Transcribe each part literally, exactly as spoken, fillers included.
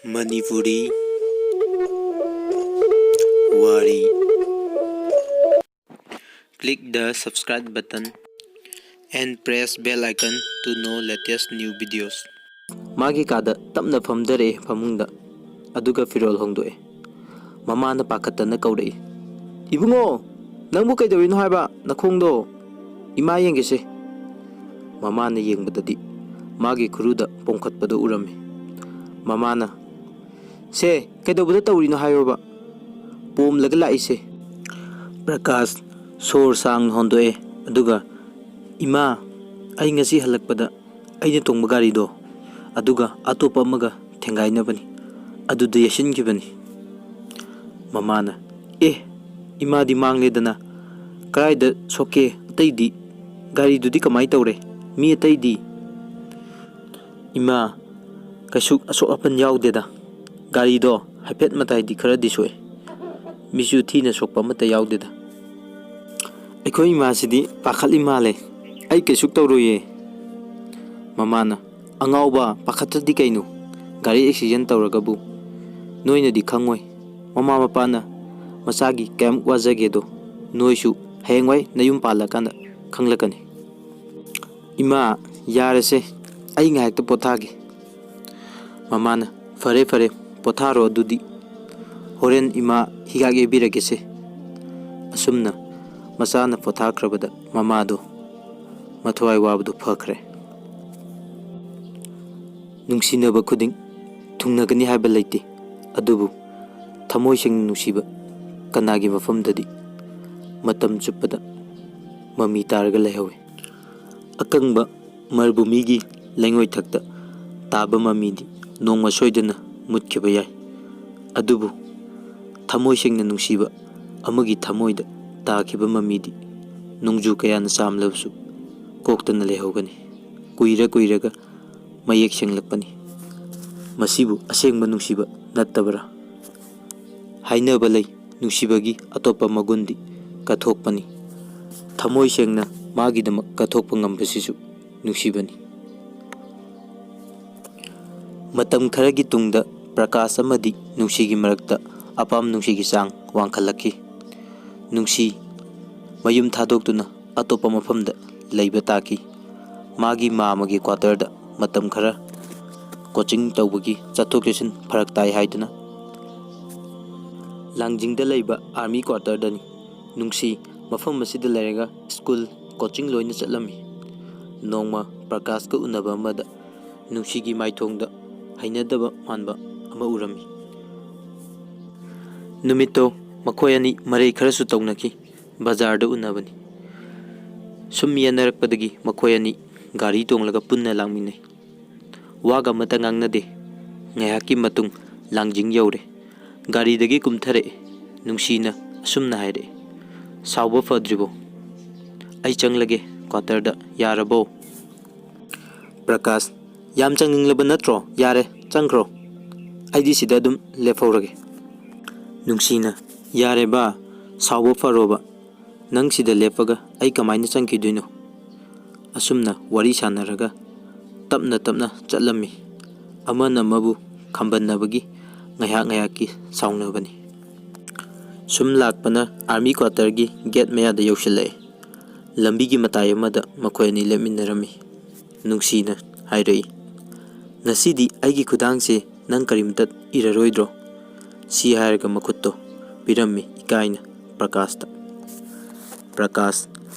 Manipuri Wari. Click the subscribe button and press bell icon to know latest new videos. ꯃꯥꯒꯤ ꯀꯥꯗ ꯇꯞꯅ ꯐꯝꯊꯔꯛꯑꯦ ꯐꯃꯨꯡꯗ, ꯑꯗꯨꯒ ꯐꯤꯔꯣꯜ ꯍꯣꯡꯗꯣꯛꯑꯦ꯫ ꯃꯃꯥꯅ ꯄꯥꯈꯠꯇꯅ ꯀꯧꯔꯛꯏ, "ꯏꯕꯨꯡꯉꯣ, ꯅꯪꯕꯨ ꯀꯩꯗꯧꯔꯤꯅꯣ ꯍꯥꯏꯕ? ꯅꯈꯣꯡꯗꯣ ꯏꯃꯥ ꯌꯦꯡꯒꯦꯁꯦ꯫" ꯃꯃꯥꯅ ꯌꯦꯡꯕꯗꯗꯤ ꯃꯥꯒꯤ ꯈꯨꯔꯨꯗ ꯄꯣꯝꯈꯠꯄꯗꯨ ꯎꯔꯝꯃꯤ꯫ ꯃꯃꯥꯅ, "ꯁꯦ, ꯀꯩꯗꯧꯕꯗ ꯇꯧꯔꯤꯅꯣ ꯍꯥꯏꯌꯣꯕ, ꯄꯣꯝꯂꯒ ꯂꯥꯛꯏꯁꯦ꯫" ꯄ꯭ꯔꯀꯥꯁ ꯁꯣꯔ ꯁꯥꯡꯅ ꯍꯣꯟꯗꯣꯛꯑꯦ, ꯑꯗꯨꯒ, "ꯏꯃꯥ, ꯑꯩ ꯉꯁꯤ ꯍꯜꯂꯛꯄꯗ ꯑꯩꯅ ꯇꯣꯡꯕ ꯒꯥꯔꯤꯗꯣ, ꯑꯗꯨꯒ ꯑꯇꯣꯞꯄ ꯑꯃꯒ ꯊꯦꯡꯒꯥꯏꯅꯕꯅꯤ, ꯑꯗꯨꯗ ꯌꯩꯁꯤꯟꯈꯤꯕꯅꯤ꯫" ꯃꯃꯥꯅ, "ꯑꯦ, ꯏꯃꯥꯗꯤ ꯃꯥꯡꯂꯦꯗꯅ, ꯀꯗꯥꯏꯗ ꯁꯣꯛꯀꯦ? ꯑꯇꯩꯗꯤ, ꯒꯥꯔꯤꯗꯨꯗꯤ ꯀꯃꯥꯏ ꯇꯧꯔꯦ? ꯃꯤ ꯑꯇꯩꯗꯤ?" "ꯏꯃꯥ, ꯀꯩꯁꯨ ꯑꯁꯣꯛ ꯑꯄꯟ ꯌꯥꯎꯗꯦꯗ꯫ ꯒꯥꯔꯤꯗꯣ ꯍꯥꯏꯐꯦꯠ ꯃꯇꯥꯏꯗꯤ ꯈꯔꯗꯤ ꯁꯣꯛꯑꯦ꯫ ꯃꯤꯁꯨ ꯊꯤꯅ ꯁꯣꯛꯄ ꯑꯃꯠꯇ ꯌꯥꯎꯗꯦꯗ꯫" "ꯑꯩꯈꯣꯏ ꯏꯃꯥꯁꯤꯗꯤ ꯄꯥꯈꯠꯂꯤ ꯃꯥꯜꯂꯦ꯫ ꯑꯩ ꯀꯩꯁꯨ ꯇꯧꯔꯣꯏꯌꯦ꯫" ꯃꯃꯥꯅ, "ꯑꯉꯥꯎꯕ, ꯄꯥꯈꯠꯇ꯭ꯔꯗꯤ ꯀꯩꯅꯣ? ꯒꯥꯔꯤ ꯑꯦꯛꯁꯤꯗꯦꯟ ꯇꯧꯔꯒꯕꯨ ꯅꯣꯏꯅꯗꯤ ꯈꯪꯉꯣꯏ꯫ ꯃꯃꯥ ꯃꯄꯥꯅ ꯃꯆꯥꯒꯤ ꯀꯌꯥꯝ ꯋꯥꯖꯒꯦꯗꯣ ꯅꯣꯏꯁꯨ ꯍꯌꯦꯡꯋꯥꯏ ꯅꯌꯨꯝ ꯄꯥꯜꯂꯀꯥꯟꯗ ꯈꯪꯂꯛꯀꯅꯤ꯫" "ꯏꯃꯥ, ꯌꯥꯔꯦꯁꯦ, ꯑꯩ ꯉꯥꯏꯍꯥꯛꯇ ꯄꯣꯊꯥꯒꯦ꯫" ꯃꯃꯥꯅ, "ꯐꯔꯦ, ꯐꯔꯦ, ꯄꯣꯊꯥꯔꯣ ꯑꯗꯨꯗꯤ꯫ ꯍꯣꯔꯦꯟ ꯏꯃꯥ ꯍꯤꯗꯥꯛ ꯌꯩꯕꯤꯔꯒꯦꯁꯦ꯫" ꯑꯁꯨꯝꯅ ꯃꯆꯥꯅ ꯄꯣꯊꯥꯈ꯭ꯔꯕꯗ ꯃꯃꯥꯗꯣ ꯃꯊ꯭ꯋꯥꯏ ꯋꯥꯕꯗꯨ ꯐꯈ꯭ꯔꯦ꯫ ꯅꯨꯡꯁꯤꯅꯕ ꯈꯨꯗꯤꯡ ꯊꯨꯡꯅꯒꯅꯤ ꯍꯥꯏꯕ ꯂꯩꯇꯦ, ꯑꯗꯨꯕꯨ ꯊꯃꯣꯏ ꯁꯦꯡꯅ ꯅꯨꯡꯁꯤꯕ ꯀꯅꯥꯒꯤ ꯃꯐꯝꯗꯗꯤ ꯃꯇꯝ ꯆꯨꯞꯄꯗ ꯃꯃꯤ ꯇꯥꯔꯒ ꯂꯩꯍꯧꯏ꯫ ꯑꯀꯪꯕ ꯃꯔꯨꯚꯨꯃꯤꯒꯤ ꯂꯩꯉꯣꯏꯊꯛꯇ ꯇꯥꯕ ꯃꯃꯤꯗꯤ ꯅꯣꯡꯃ ꯁꯣꯏꯗꯅ ꯃꯨꯠꯈꯤꯕ ꯌꯥꯏ, ꯑꯗꯨꯕꯨ ꯊꯃꯣꯏ ꯁꯦꯡꯅ ꯅꯨꯡꯁꯤꯕ ꯑꯃꯒꯤ ꯊꯃꯣꯏꯗ ꯇꯥꯈꯤꯕ ꯃꯃꯤꯗꯤ ꯅꯣꯡꯖꯨ ꯀꯌꯥꯅ ꯆꯥꯝꯂꯕꯁꯨ ꯀꯣꯛꯇꯅ ꯂꯩꯍꯧꯒꯅꯤ꯫ ꯀꯨꯏꯔ ꯀꯨꯏꯔꯒ ꯃꯌꯦꯛ ꯁꯦꯡꯂꯛꯄꯅꯤ꯫ ꯃꯁꯤꯕꯨ ꯑꯁꯦꯡꯕ ꯅꯨꯡꯁꯤꯕ ꯅꯠꯇꯕꯔꯥ? ꯍꯥꯏꯅꯕ ꯂꯩ, ꯅꯨꯡꯁꯤꯕꯒꯤ ꯑꯇꯣꯞꯄ ꯃꯒꯨꯟꯗꯤ ꯀꯠꯊꯣꯛꯄꯅꯤ꯫ ꯊꯃꯣꯏ ꯁꯦꯡꯅ ꯃꯥꯒꯤꯗꯃꯛ ꯀꯠꯊꯣꯛꯄ ꯉꯝꯕꯁꯤꯁꯨ ꯅꯨꯡꯁꯤꯕꯅꯤ꯫ ꯃꯇꯝ ꯈꯔꯒꯤ ꯇꯨꯡꯗ ꯄ꯭ꯔꯀꯥꯁ ꯑꯃꯗꯤ ꯅꯨꯡꯁꯤꯒꯤ ꯃꯔꯛꯇ ꯑꯄꯥꯝ ꯅꯨꯡꯁꯤꯒꯤ ꯆꯥꯡ ꯋꯥꯡꯈꯠꯂꯛꯈꯤ꯫ ꯅꯨꯡꯁꯤ ꯃꯌꯨꯝ ꯊꯥꯗꯣꯛꯇꯨꯅ ꯑꯇꯣꯞꯄ ꯃꯐꯝꯗ ꯂꯩꯕ ꯇꯥꯈꯤ꯫ ꯃꯥꯒꯤ ꯃꯥꯝꯃꯒꯤ ꯀ꯭ꯋꯥꯇꯔꯗ ꯃꯇꯝ ꯈꯔ ꯀꯣꯆꯤꯡ ꯇꯧꯕꯒꯤ ꯆꯠꯊꯣꯛ ꯆꯠꯁꯤꯟ ꯐꯔꯛ ꯇꯥꯏ ꯍꯥꯏꯗꯨꯅ ꯂꯥꯡꯖꯤꯡꯗ ꯂꯩꯕ ꯑꯥꯔꯃꯤ ꯀ꯭ꯋꯥꯇꯔꯗꯅꯤ꯫ ꯅꯨꯡꯁꯤ ꯃꯐꯝ ꯑꯁꯤꯗ ꯂꯩꯔꯒ ꯁ꯭ꯀꯨꯜ, ꯀꯣꯆꯤꯡ ꯂꯣꯏꯅ ꯆꯠꯂꯝꯃꯤ꯫ ꯅꯣꯡꯃ ꯄ꯭ꯔꯀꯥꯁꯀ ꯎꯅꯕ ꯑꯃꯗ ꯅꯨꯡꯁꯤꯒꯤ ꯃꯥꯏꯊꯣꯡꯗ ꯍꯩꯅꯗꯕ ꯃꯥꯟꯕ ꯑꯃ ꯎꯔꯝꯃꯤ꯫ ꯅꯨꯃꯤꯠꯇꯣ ꯃꯈꯣꯏ ꯑꯅꯤ ꯃꯔꯩ ꯈꯔꯁꯨ ꯇꯧꯅꯈꯤ꯫ ꯕꯖꯥꯔꯗ ꯎꯅꯕꯅꯤ꯫ ꯁꯨꯝ ꯌꯦꯟꯅꯔꯛꯄꯗꯒꯤ ꯃꯈꯣꯏ ꯑꯅꯤ ꯒꯥꯔꯤ ꯇꯣꯡꯂꯒ ꯄꯨꯟꯅ ꯂꯥꯛꯃꯤꯟꯅꯩ꯫ ꯋꯥꯒ ꯑꯃꯠꯇ ꯉꯥꯡꯅꯗꯦ꯫ ꯉꯥꯏꯍꯥꯛꯀꯤ ꯃꯇꯨꯡ ꯂꯥꯡꯖꯤꯡ ꯌꯧꯔꯦ꯫ ꯒꯥꯔꯤꯗꯒꯤ ꯀꯨꯝꯊꯔꯛꯑꯦ꯫ ꯅꯨꯡꯁꯤꯅ ꯑꯁꯨꯝꯅ ꯍꯥꯏꯔꯛꯑꯦ, "ꯁꯥꯎꯕ ꯐꯗ꯭ꯔꯤꯕꯣ? ꯑꯩ ꯆꯪꯂꯒꯦ ꯀ꯭ꯋꯥꯇꯔꯗ, ꯌꯥꯔꯕꯣ?" ꯄ꯭ꯔꯀꯥꯁ, "ꯌꯥꯝ ꯆꯪꯅꯤꯡꯂꯕ ꯅꯠꯇ꯭ꯔꯣ? ꯌꯥꯔꯦ, ꯆꯪꯈ꯭ꯔꯣ꯫ ꯑꯩꯗꯤ ꯁꯤꯗ ꯑꯗꯨꯝ ꯂꯦꯞꯍꯧꯔꯒꯦ꯫" ꯅꯨꯡꯁꯤꯅ, "ꯌꯥꯔꯦ ꯕꯥ, ꯁꯥꯎꯕ ꯐꯔꯣꯕ꯫ ꯅꯪ ꯁꯤꯗ ꯂꯦꯞꯄꯒ ꯑꯩ ꯀꯃꯥꯏꯅ ꯆꯪꯈꯤꯗꯣꯏꯅꯣ?" ꯑꯁꯨꯝꯅ ꯋꯥꯔꯤ ꯁꯥꯟꯅꯔꯒ ꯇꯞꯅ ꯇꯞꯅ ꯆꯠꯂꯝꯃꯤ꯫ ꯑꯃꯅ ꯑꯃꯕꯨ ꯈꯝꯕꯟꯅꯕꯒꯤ ꯉꯥꯏꯍꯥꯛ ꯉꯥꯏꯍꯥꯛꯀꯤ ꯁꯥꯎꯅꯕꯅꯤ꯫ ꯁꯨꯝ ꯂꯥꯛꯄꯅ ꯑꯥꯔꯃꯤ ꯀ꯭ꯋꯥꯇꯔꯒꯤ ꯒꯦꯠ ꯃꯌꯥꯗ ꯌꯧꯁꯤꯜꯂꯛꯑꯦ꯫ ꯂꯝꯕꯤꯒꯤ ꯃꯇꯥꯏ ꯑꯃꯗ ꯃꯈꯣꯏ ꯑꯅꯤ ꯂꯦꯞꯃꯤꯟꯅꯔꯝꯃꯤ꯫ ꯅꯨꯡꯁꯤꯅ ꯍꯥꯏꯔꯛꯏ, "ꯉꯁꯤꯗꯤ ꯑꯩꯒꯤ ꯈꯨꯗꯥꯡꯁꯦ ꯅꯪ ꯀꯔꯤꯝꯇ ꯏꯔꯔꯣꯏꯗ꯭ꯔꯣ?" ꯁꯤ ꯍꯥꯏꯔꯒ ꯃꯈꯨꯠꯇꯣ ꯄꯤꯔꯝꯃꯤ ꯏꯀꯥꯏꯅ ꯄ꯭ꯔꯀꯥꯁꯇ꯫ ꯄ꯭ꯔꯀꯥꯁ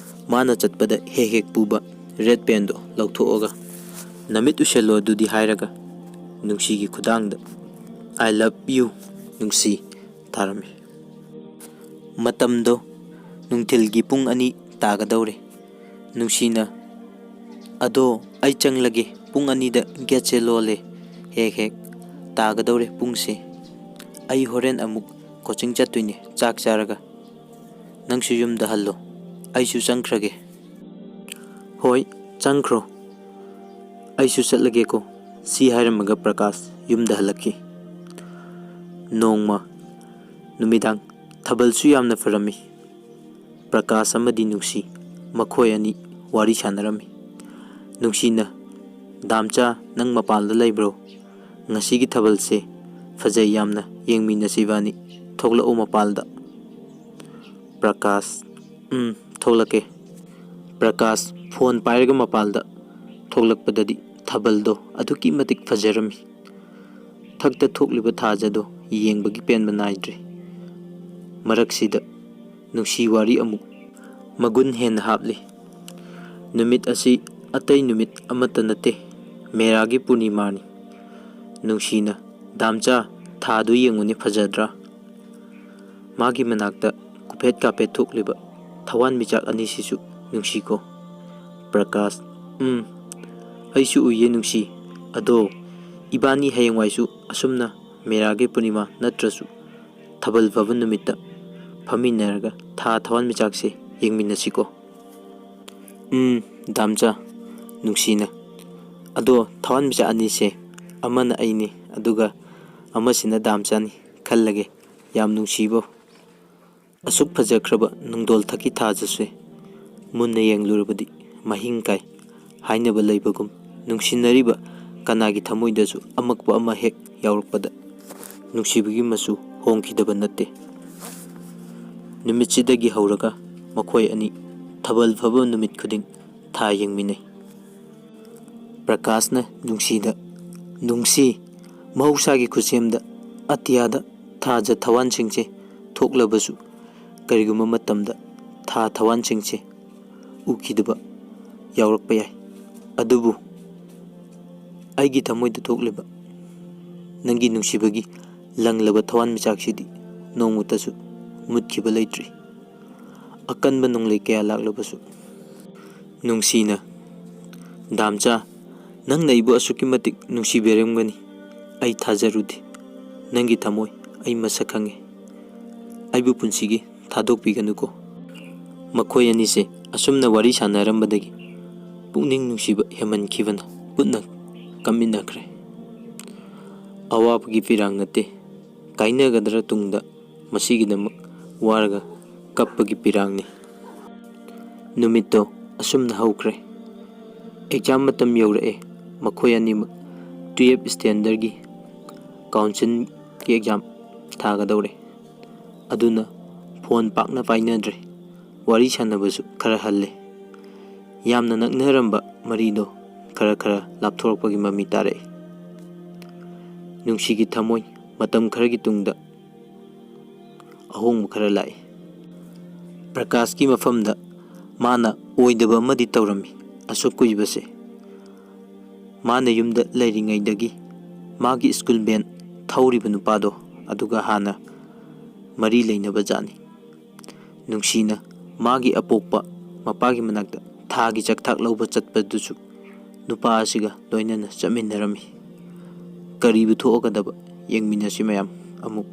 ꯃꯥꯅ ꯆꯠꯄꯗ ꯍꯦꯛ ꯍꯦꯛ ꯄꯨꯕ ꯔꯦꯠ ꯄꯦꯟꯗꯣ ꯂꯧꯊꯣꯛꯑꯒ, "ꯅꯃꯤꯠ ꯎꯏꯁꯜꯂꯣ ꯑꯗꯨꯗꯤ" ꯍꯥꯏꯔꯒ ꯅꯨꯡꯁꯤꯒꯤ ꯈꯨꯗꯥꯡꯗ "I love you ꯅꯨꯡꯁꯤ" ꯊꯥꯔꯝꯃꯤ꯫ ꯃꯇꯝꯗꯣ ꯅꯨꯡꯊꯤꯜꯒꯤ ꯄꯨꯡ ꯑꯅꯤ ꯇꯥꯒꯗꯧꯔꯦ꯫ ꯅꯨꯡꯁꯤꯅ, "ꯑꯗꯣ ꯑꯩ ꯆꯪꯂꯒꯦ, ꯄꯨꯡ ꯑꯅꯤꯗ ꯒꯦꯠꯁꯦ ꯂꯣꯜꯂꯦ꯫ ꯍꯦꯛ ꯍꯦꯛ ꯇꯥꯒꯗꯧꯔꯦ ꯄꯨꯡꯁꯦ꯫ ꯑꯩ ꯍꯣꯔꯦꯟ ꯑꯃꯨꯛ ꯀꯣꯆꯤꯡ ꯆꯠꯇꯣꯏꯅꯦ ꯆꯥꯛ ꯆꯥꯔꯒ꯫ ꯅꯪꯁꯨ ꯌꯨꯝꯗ ꯍꯜꯂꯣ, ꯑꯩꯁꯨ ꯆꯪꯈ꯭ꯔꯒꯦ꯫" "ꯍꯣꯏ, ꯆꯪꯈ꯭ꯔꯣ꯫ ꯑꯩꯁꯨ ꯆꯠꯂꯒꯦꯀꯣ꯫" ꯁꯤ ꯍꯥꯏꯔꯝꯃꯒ ꯄ꯭ꯔꯀꯥꯁ ꯌꯨꯝꯗ ꯍꯜꯂꯛꯈꯤ꯫ ꯅꯣꯡꯃ ꯅꯨꯃꯤꯗꯥꯡ ꯊꯥꯕꯜꯁꯨ ꯌꯥꯝꯅ ꯐꯔꯝꯃꯤ꯫ ꯄ꯭ꯔꯀꯥꯁ ꯑꯃꯗꯤ ꯅꯨꯡꯁꯤ ꯃꯈꯣꯏ ꯑꯅꯤ ꯋꯥꯔꯤ ꯁꯥꯟꯅꯔꯝꯃꯤ꯫ ꯅꯨꯡꯁꯤꯅ, "ꯗꯥꯝꯆꯥ, ꯅꯪ ꯃꯄꯥꯟꯗ ꯂꯩꯕ꯭ꯔꯣ? ꯉꯁꯤꯒꯤ ꯊꯥꯕꯜꯁꯦ ꯐꯖꯩ ꯌꯥꯝꯅ, ꯌꯦꯡꯃꯤꯟꯅꯁꯤ ꯏꯕꯥꯅꯤ꯫ ꯊꯣꯛꯂꯛꯎ ꯃꯄꯥꯜꯗ꯫ ꯄ꯭ꯔꯀꯥꯁ, "ꯎꯝ, ꯊꯣꯛꯂꯛꯀꯦ꯫" ꯄ꯭ꯔꯀꯥꯁ ꯐꯣꯟ ꯄꯥꯏꯔꯒ ꯃꯄꯥꯜꯗ ꯊꯣꯛꯂꯛꯄꯗꯗꯤ ꯊꯥꯕꯜꯗꯣ ꯑꯗꯨꯛꯀꯤ ꯃꯇꯤꯛ ꯐꯖꯔꯝꯃꯤ꯫ ꯊꯛꯇ ꯊꯣꯛꯂꯤꯕ ꯊꯥꯖꯗꯣ ꯌꯦꯡꯕꯒꯤ ꯄꯦꯟꯕ ꯅꯥꯏꯗ꯭ꯔꯦ꯫ ꯃꯔꯛꯁꯤꯗ ꯅꯨꯡꯁꯤ ꯋꯥꯔꯤ ꯑꯃꯨꯛ ꯃꯒꯨꯟ ꯍꯦꯟꯅ ꯍꯥꯞꯂꯤ꯫ ꯅꯨꯃꯤꯠ ꯑꯁꯤ ꯑꯇꯩ ꯅꯨꯃꯤꯠ ꯑꯃꯠꯇ ꯅꯠꯇꯦ, ꯃꯦꯔꯥꯒꯤ ꯄꯨꯔꯅꯤꯃꯥꯅꯤ꯫ ꯅꯨꯡꯁꯤꯅ, "ꯗꯥꯝꯆꯥ, ꯊꯥꯗꯨ ꯌꯦꯡꯉꯨꯅꯦ, ꯐꯖꯗ꯭ꯔꯥ?" ꯃꯥꯒꯤ ꯃꯅꯥꯛꯇ ꯀꯨꯐꯦꯠ ꯀꯥꯐꯦꯠ ꯊꯣꯛꯂꯤꯕ ꯊꯋꯥꯟꯃꯤꯆꯥꯛ ꯑꯅꯤꯁꯤꯁꯨ ꯅꯨꯡꯁꯤꯀꯣ꯫ ꯄ꯭ꯔꯀꯥꯁ, "ꯎꯝ, ꯑꯩꯁꯨ ꯎꯏꯌꯦ ꯅꯨꯡꯁꯤ꯫ ꯑꯗꯣ ꯏꯕꯥꯅꯤ ꯍꯌꯦꯡꯋꯥꯏꯁꯨ ꯑꯁꯨꯝꯅ ꯃꯦꯔꯥꯒꯤ ꯄꯨꯔꯅꯤꯃꯥ ꯅꯠꯇ꯭ꯔꯁꯨ ꯊꯥꯕꯜ ꯐꯥꯕ ꯅꯨꯃꯤꯠꯇ ꯐꯝꯃꯤꯟꯅꯔꯒ ꯊꯥ ꯊꯋꯥꯟꯃꯤꯆꯥꯛꯁꯦ ꯌꯦꯡꯃꯤꯟꯅꯁꯤꯀꯣ꯫" "ꯎꯝ, ꯗꯥꯝꯆꯥ꯫" ꯅꯨꯡꯁꯤꯅ, "ꯑꯗꯣ ꯊꯋꯥꯟꯃꯤꯆꯥꯛ ꯑꯅꯤꯁꯦ ꯑꯃꯅ ꯑꯩꯅꯤ, ꯑꯗꯨꯒ ꯑꯃꯁꯤꯅ ꯗꯥꯝꯆꯥꯅꯤ ꯈꯜꯂꯒꯦ꯫ ꯌꯥꯝ ꯅꯨꯡꯁꯤꯕꯣ꯫ ꯑꯁꯨꯛ ꯐꯖꯈ꯭ꯔꯕ ꯅꯨꯡꯗꯣꯜ ꯊꯛꯀꯤ ꯊꯥꯖꯁꯦ ꯃꯨꯟꯅ ꯌꯦꯡꯂꯨꯔꯕꯗꯤ ꯃꯍꯤꯡ ꯀꯥꯏ ꯍꯥꯏꯅꯕ ꯂꯩꯕꯒꯨꯝ, ꯅꯨꯡꯁꯤꯅꯔꯤꯕ ꯀꯅꯥꯒꯤ ꯊꯃꯣꯏꯗꯁꯨ ꯑꯃꯛꯄ ꯑꯃ ꯍꯦꯛ ꯌꯥꯎꯔꯛꯄꯗ ꯅꯨꯡꯁꯤꯕꯒꯤ ꯃꯆꯨ ꯍꯣꯡꯈꯤꯗꯕ ꯅꯠꯇꯦ꯫ ꯅꯨꯃꯤꯠꯁꯤꯗꯒꯤ ꯍꯧꯔꯒ ꯃꯈꯣꯏ ꯑꯅꯤ ꯊꯥꯕꯜ ꯐꯥꯕ ꯅꯨꯃꯤꯠ ꯈꯨꯗꯤꯡ ꯊꯥ ꯌꯦꯡꯃꯤꯟꯅꯩ꯫" ꯄ꯭ꯔꯀꯥꯁꯅ ꯅꯨꯡꯁꯤꯗ, "ꯅꯨꯡꯁꯤ, ꯃꯍꯧꯁꯥꯒꯤ ꯈꯨꯠꯁꯦꯝꯗ ꯑꯇꯤꯌꯥꯗ ꯊꯥꯖ ꯊꯋꯥꯟꯁꯤꯡꯁꯦ ꯊꯣꯛꯂꯕꯁꯨ, ꯀꯔꯤꯒꯨꯝꯕ ꯃꯇꯝꯗ ꯊꯥ ꯊꯋꯥꯟꯁꯤꯡꯁꯦ ꯎꯈꯤꯗꯕ ꯌꯥꯎꯔꯛꯄ ꯌꯥꯏ꯫ ꯑꯗꯨꯕꯨ ꯑꯩꯒꯤ ꯊꯃꯣꯏꯗ ꯊꯣꯛꯂꯤꯕ ꯅꯪꯒꯤ ꯅꯨꯡꯁꯤꯕꯒꯤ ꯂꯪꯂꯕ ꯊꯋꯥꯟꯃꯤꯆꯥꯛꯁꯤꯗꯤ ꯅꯣꯡꯃꯇꯁꯨ ꯃꯨꯠꯈꯤꯕ ꯂꯩꯇ꯭ꯔꯤ꯫ ꯑꯀꯟꯕ ꯅꯣꯡꯂꯩ ꯀꯌꯥ ꯂꯥꯛꯂꯕꯁꯨ꯫" ꯅꯨꯡꯁꯤꯅ, "ꯗꯥꯝꯆꯥ, ꯅꯪꯅ ꯑꯩꯕꯨ ꯑꯁꯨꯛꯀꯤ ꯃꯇꯤꯛ ꯅꯨꯡꯁꯤꯕꯤꯔꯝꯒꯅꯤ ꯑꯩ ꯊꯥꯖꯔꯨꯗꯦ꯫ ꯅꯪꯒꯤ ꯊꯃꯣꯏ ꯑꯩ ꯃꯁꯛ ꯈꯪꯉꯤ꯫ ꯑꯩꯕꯨ ꯄꯨꯟꯁꯤꯒꯤ ꯊꯥꯗꯣꯛꯄꯤꯒꯅꯨꯀꯣ꯫" ꯃꯈꯣꯏ ꯑꯅꯤꯁꯦ ꯑꯁꯨꯝꯅ ꯋꯥꯔꯤ ꯁꯥꯟꯅꯔꯝꯕꯗꯒꯤ ꯄꯨꯛꯅꯤꯡ ꯅꯨꯡꯁꯤꯕ ꯍꯦꯟꯃꯟꯈꯤꯕꯅ ꯄꯨꯟꯅ ꯀꯞꯃꯤꯟꯅꯈ꯭ꯔꯦ꯫ ꯑꯋꯥꯕꯒꯤ ꯄꯤꯔꯥꯡ ꯅꯠꯇꯦ, ꯀꯥꯏꯅꯒꯗ꯭ꯔꯥ ꯇꯨꯡꯗ ꯃꯁꯤꯒꯤꯗꯃꯛ ꯋꯥꯔꯒ ꯀꯞꯄꯒꯤ ꯄꯤꯔꯥꯡꯅꯤ꯫ ꯅꯨꯃꯤꯠꯇꯣ ꯑꯁꯨꯝꯅ ꯍꯧꯈ꯭ꯔꯦ꯫ ꯑꯦꯛꯖꯥꯝ ꯃꯇꯝ ꯌꯧꯔꯛꯑꯦ꯫ ꯃꯈꯣꯏ ꯑꯅꯤꯃꯛ ꯇꯨꯌꯦꯜꯞ ꯁ꯭ꯇꯦꯟꯗꯔꯒꯤ ꯀꯥꯎꯟꯁꯤꯜꯒꯤ ꯑꯦꯛꯖꯥꯝ ꯊꯥꯒꯗꯧꯔꯦ꯫ ꯑꯗꯨꯅ ꯐꯣꯟ ꯄꯥꯛꯅ ꯄꯥꯏꯅꯗ꯭ꯔꯦ꯫ ꯋꯥꯔꯤ ꯁꯥꯟꯅꯕꯁꯨ ꯈꯔ ꯍꯜꯂꯦ꯫ ꯌꯥꯝꯅ ꯅꯛꯅꯔꯝꯕ ꯃꯔꯤꯗꯣ ꯈꯔ ꯈꯔ ꯂꯥꯞꯊꯣꯔꯛꯄꯒꯤ ꯃꯃꯤ ꯇꯥꯔꯛꯏ꯫ ꯅꯨꯡꯁꯤꯒꯤ ꯊꯃꯣꯏ ꯃꯇꯝ ꯈꯔꯒꯤ ꯇꯨꯡꯗ ꯑꯍꯣꯡꯕ ꯈꯔ ꯂꯥꯛꯏ꯫ ꯄ꯭ꯔꯀꯥꯁꯀꯤ ꯃꯐꯝꯗ ꯃꯥꯅ ꯑꯣꯏꯗꯕ ꯑꯃꯗꯤ ꯇꯧꯔꯝꯃꯤ꯫ ꯑꯁꯨꯛ ꯀꯨꯏꯕꯁꯦ ꯃꯥꯅ ꯌꯨꯝꯗ ꯂꯩꯔꯤꯉꯩꯗꯒꯤ ꯃꯥꯒꯤ ꯁ꯭ꯀꯨꯜ ꯚꯦꯟ ꯊꯧꯔꯤꯕ ꯅꯨꯄꯥꯗꯣ ꯑꯗꯨꯒ ꯍꯥꯟꯅ ꯃꯔꯤ ꯂꯩꯅꯕ ꯖꯥꯠꯅꯤ꯫ ꯅꯨꯡꯁꯤꯅ ꯃꯥꯒꯤ ꯑꯄꯣꯛꯄ ꯃꯄꯥꯒꯤ ꯃꯅꯥꯛꯇ ꯊꯥꯒꯤ ꯆꯥꯛꯊꯥꯛ ꯂꯧꯕ ꯆꯠꯄꯗꯨꯁꯨ ꯅꯨꯄꯥ ꯑꯁꯤꯒ ꯂꯣꯏꯅꯅ ꯆꯠꯃꯤꯟꯅꯔꯝꯃꯤ꯫ ꯀꯔꯤꯕꯨ ꯊꯣꯛꯑꯒꯗꯕ? ꯌꯦꯡꯃꯤꯟꯅꯁꯤ ꯃꯌꯥꯝ ꯑꯃꯨꯛ꯫